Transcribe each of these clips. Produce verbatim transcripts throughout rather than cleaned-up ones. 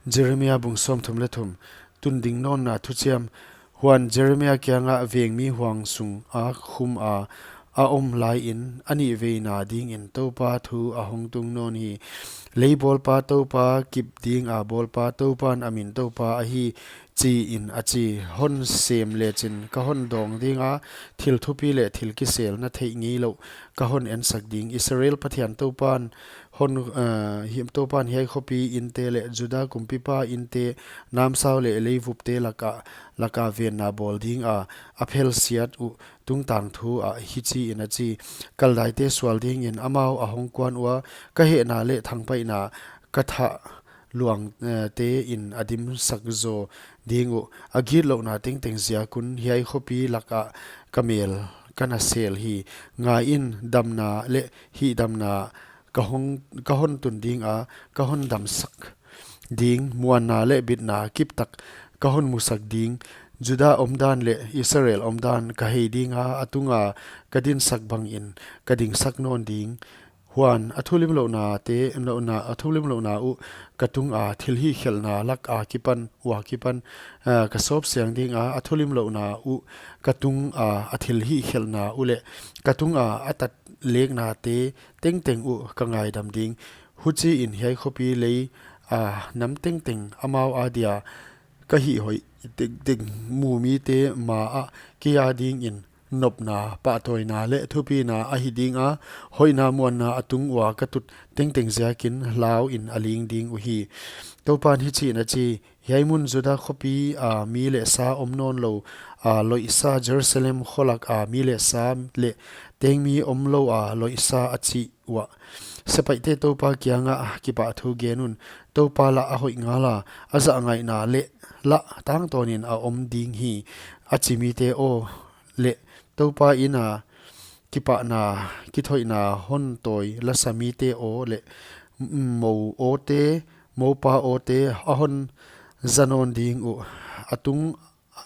Jeremia bung sawmthum leh thum. Tunding nawnna thuchiam. Huan Jeremia kiangah vengmi huang sunga khum a, a om laiin, a nihveina dingin Toupa thu a hong tung nawn hi. Leibawlpa Toupa, kip dinga bawlpa Toupan a min Toupa ahi, chiin a chi. Hon sem lechin ka hon dawng dinga, thil thupi leh thil kisel na theih ngeilouh ka hon ensak ding. Israel Pathian Toupan hon, eh, hi, Toupan hiai khopi inte leh Juda kumpipa inte, namsau leh leivupte laka, laka venna bawl dinga a phelsiat uh tungtang thu ah hichiin a chi. Kaldaite sual dingin amau a hong kuan ua, ka hehna leh thangpaihna ka thah luang, eh, tein a dimsak zaw ding uh. A gitlouhna tengteng ziak un hiai khopi lakah ka mel ka na sel hi. Ngaiin, damna leh hihdamna ka hong, ka hon tun dinga, ka hon damsak ding, muanna leh bitna kiptak ka hon musak ding. Juda omdan leh Israel omdan ka hei dinga, a tunga ka dinsak bangin ka dingsak nawn ding. Huan a thulimlouhnate, louhna, a thulimlouhna uh ka tunga thil hihkhelhna laka kipan, ua kipan, ah, ka sawp siang dinga, a thulimlouhna uh ka tunga a thil hihkhelhna uh leh ka tunga a tat leknate tengteng uh ka ngaidam ding. Huchiin hiai khopi lei, ah, nam tengteng amau adia ka hihhoih tengteng mu mite maah kei adingin nopna, pahtawina leh thupina ahi dinga, hoihna muanna a tung ua ka tut tengteng ziakin lauin a ling ding uhi. Toupan hichiin a chi, hiai mun Juda khopia mi leh sa om nawnlou a loihsa, Jerusalem kholaka mi leh sa leh tengmi omlou a loihsa a chi ua. Sepaihte Toupa kiangah kipahthu gen un, Toupa lah a hoih ngala, a zahngaihna leh lah tangtawnin a om ding hi, a chi mite aw leh Toupa ina kipahna, kithoihna hon tawi lasa mite aw leh, mm, mou awte, moupa awte a hon za nawn ding uh. A tung,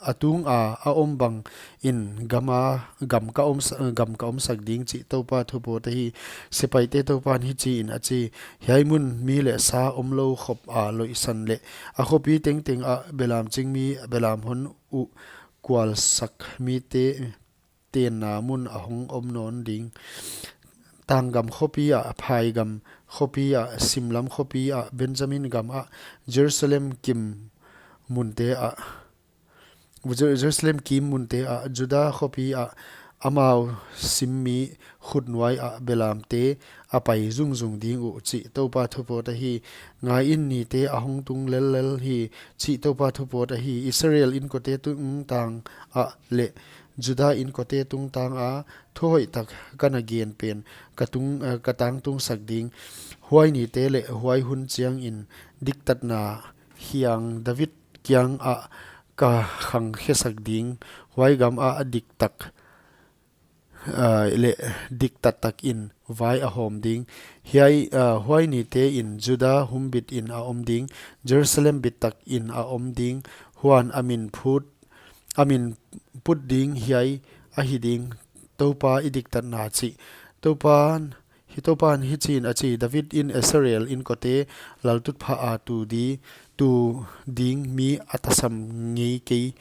a tunga a om bangin gama, gam ka om sa-, gam ka omsak ding chih Toupa thupawt ahi. Sepaihte Toupan hichiin a chi, hiai mun mi leh sa omlou khopa loihsan leh a khopi tengteng ah belam chingmi, belam hon uh kualsak mite tenna mun a hong om nawn ding. Tanggam khopia, phaigam khopia, simlam khopia, Benjamin gamah, Jerusalem kim munte ah, Jer-, Jerusalem kim munte ah, Juda khopia amau simmi khutnuaia belamte a pai zungzung ding uh chih Toupa thupawt ahi. Ngaiin, nite a hong tung lellel hi chih Toupa thupawt ahi. Israel inkote tungtanga leh Juda inkote tungtanga thuhoihtak ka na gen pen ka tung, eh, ka tangtungsak ding. Huai nite leh huai hun chiangin diktatna hiang David kiangah ka khangkhesak ding. Huai gamah diktak, ah, leh diktattakin vai a hawm ding. Hiai, ah, huai nitein Juda humbitin a om ding, Jerusalem bittakin a om ding. Huan a min phut, a min put ding hiai ahi ding, Toupa i diktatna chih. Toupan, hi Toupan hichiin a chi, David in Israel inkote laltutphaa tu di, tu ding mi a tasam ngei kei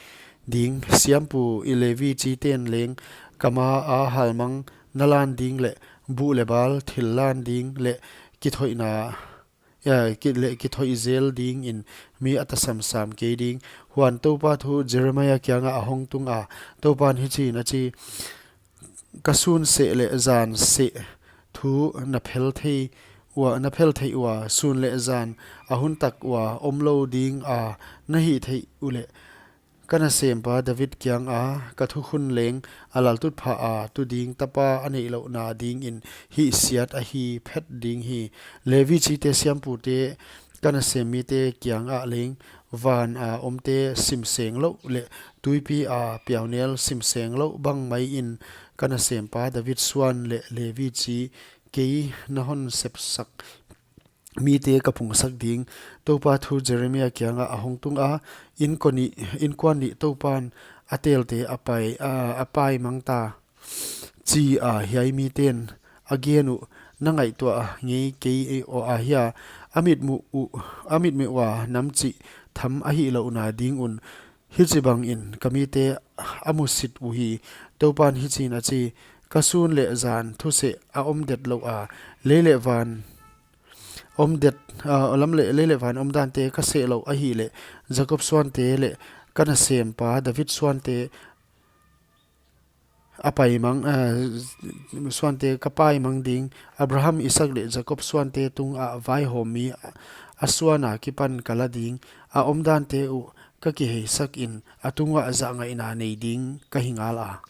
ding, siampu i Levi chiten leng ka maa halmang na lan ding leh buh leh bal thil lan ding leh kithoihna, eh, ki-, leh kithoih zel dingin mi a tasam sam kei ding. Huan Toupa thu Jeremia kiangah a hong tunga, Toupan hichiin a chi, ka sun seh leh zan seh thu na phel thei ua, na phel theih ua, sun leh zan a hun tak ua omlou dinga na hih theih uleh, ka nasempa David kianga ka thukhun leng a laltutphaa tu ding tapa a neihlouhna dingin hihsiat ahi phet ding hi. Levi chite siampute ka nasem mite kiangah leng, vana omte simsenglouh leh tuipia piaunel simsenglouh bang maiin ka nasempa David suan leh Levi chi kei na hon sepsak mite ka pungsak ding. Toupa thu Jeremia kiangah a hong tunga, inkuan nih, inkuan nih Toupan a telte a pai, a, a pai mangta, chia hiai miten a gen uh, na ngaihtuah ngei kei uh ahia? A mitmuh uh, a mitmuh ua nam chih tham a hihlouhna ding un hichibangin ka mite a musit uhi. Toupan hichiin a chi: Ka sun leh zan thuseh a om det louh a, lei leh van om det, ah, lam leh, lei leh van omdante ka seh louh ahihleh, Jakob suante leh ka nasempa David suante a paimang, ah, suante ka paimang ding. Abraham, Isaak leh Jakob suante tungah vaihawmmi a suan akipan ka la ding. A omdante uh ka kiheisakin a tungah zahngaihna nei ding ka hi ngala.